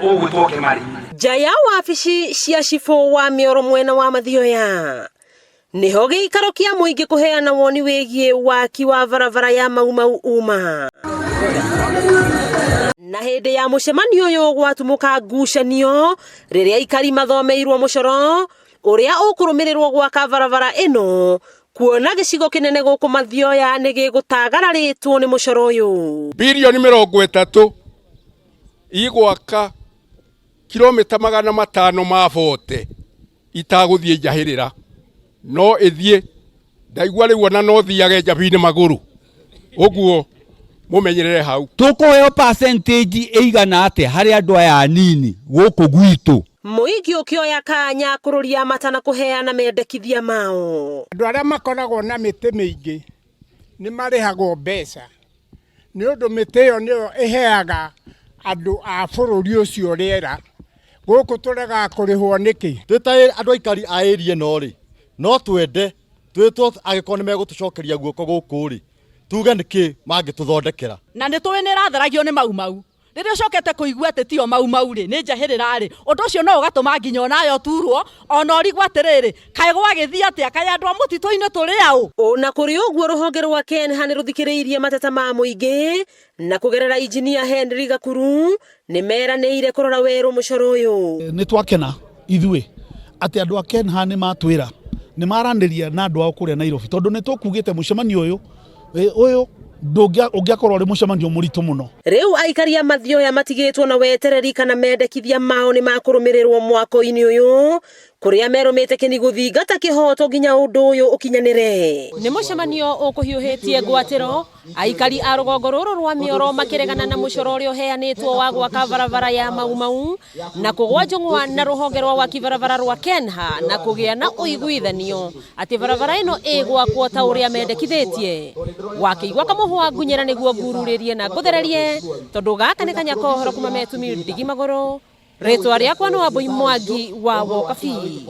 Ũgwĩtwo Kĩmari. Nja ya wabici cia cibũ wa Mĩoro mwena wa Mathioya nĩho gĩikaro kĩa mũingĩ kũheana woni wĩgiĩ waki wa barabara ya Mau Mau uma. Na hĩndĩ ya mũcemanio ũyũ gwatumũka ngucanio rĩrĩa aikari mathomeirwo mũcoro ũrĩa ũkũrũmĩrĩrwo gwaka barabara ĩno, kuona gĩcigo kĩnene gũkũ Mathioya nĩ gĩgũtagararĩtwo nĩ mũcoro ũyũ. Bilioni 30 igwaka kilomita 540 itagũthiĩ njahĩrĩra no ĩthiĩ. Ndaigua rĩu ona no thiage Njabi-inĩ magũrũ ũguo, mũmenyerere hau. Tũkũheo percentage ĩigana atĩa harĩ andũ aya anini gũkũ gwitũ? Mũingĩ ũkĩoya kanya kũrũria mata na kũheana mendekithia mao. Andũ arĩa makoragwo na mĩtĩ mĩingĩ nĩ marĩhagwo mbeca nĩ ũndũ mĩtĩ ĩyo nĩyo ĩheaga andũ a bũrũri ũcio rĩera. Gũkũ tũregaga kũrĩhwo nĩkĩ? Twĩ ta andũ aikari a area ĩno rĩ, no twende twĩtwo angĩkorwo nĩ megũtũcokeria guoko gũkũ rĩ, tuge nĩkĩ mangĩtũthondekera. Na nĩ tũĩ nĩ ĩratheragio nĩ Mau Mau. Rĩrĩa ũcokete kũigua atĩ tiyo Mau Mau rĩ, nĩ njahĩrĩra rĩ, ũndũ ũcio no ũgatũma nginya onawe ũturwo, ona ũrigwo atĩrĩrĩ, kaĩ gwagĩthiĩ atĩa? Kaĩ andũ a mũtitũ-inĩ tũrĩ aũ? Ona kũrĩ ũguo, rũhonge rwa KeNHA nĩ rũthikĩrĩirie mateta ma mũingĩ na kũgerera injinia Henry Gakuru nĩ meranĩire kũrora werũ mũcoro ũyũ. Nĩ twakena ithuĩ atĩ andũ a KeNHA nĩ matwĩra nĩ maranĩria na andũ ao kũrĩa Nairobi, tondũ nĩ tũkugĩte mũcemanio ũyũ ũyũ ũngĩakorwo ũrĩ mũcemanio mũritũ mũno. Rĩu aikari a Mathioya matigĩtwo na wetereri kana mendekithia mao nĩ makũrũmĩrĩrwo mwako-inĩ ũyũ, kũrĩa merũmĩte kĩni gũthingata kĩhoto nginya ũndũ ũyũ ũkinyanĩre. Nĩ mũcemanio ũkũhiũhĩtie ngwatĩro, aikari a rũgongo rũrũ rwa Mĩoro makĩregana na mũcoro ũrĩa ũheanĩtwo wa gwaka barabara ya Mau Mau na kũgwa njũng'wa na rũhonge rwa waki barabara rwa KeNHA na kũgĩa na ũiguithanio atĩ barabara ĩno ĩgwakwo ta ũrĩa mendekithĩtie. Wakĩigua kamũhwa ngunyĩra nĩguo ngururĩrie na ngũthererie, tondũ gaka nĩ kanya kohoro kuma metumi ndigi magũrũ. Rĩtwa rĩakwa nĩ Wambui Mwangi wa Wokabi.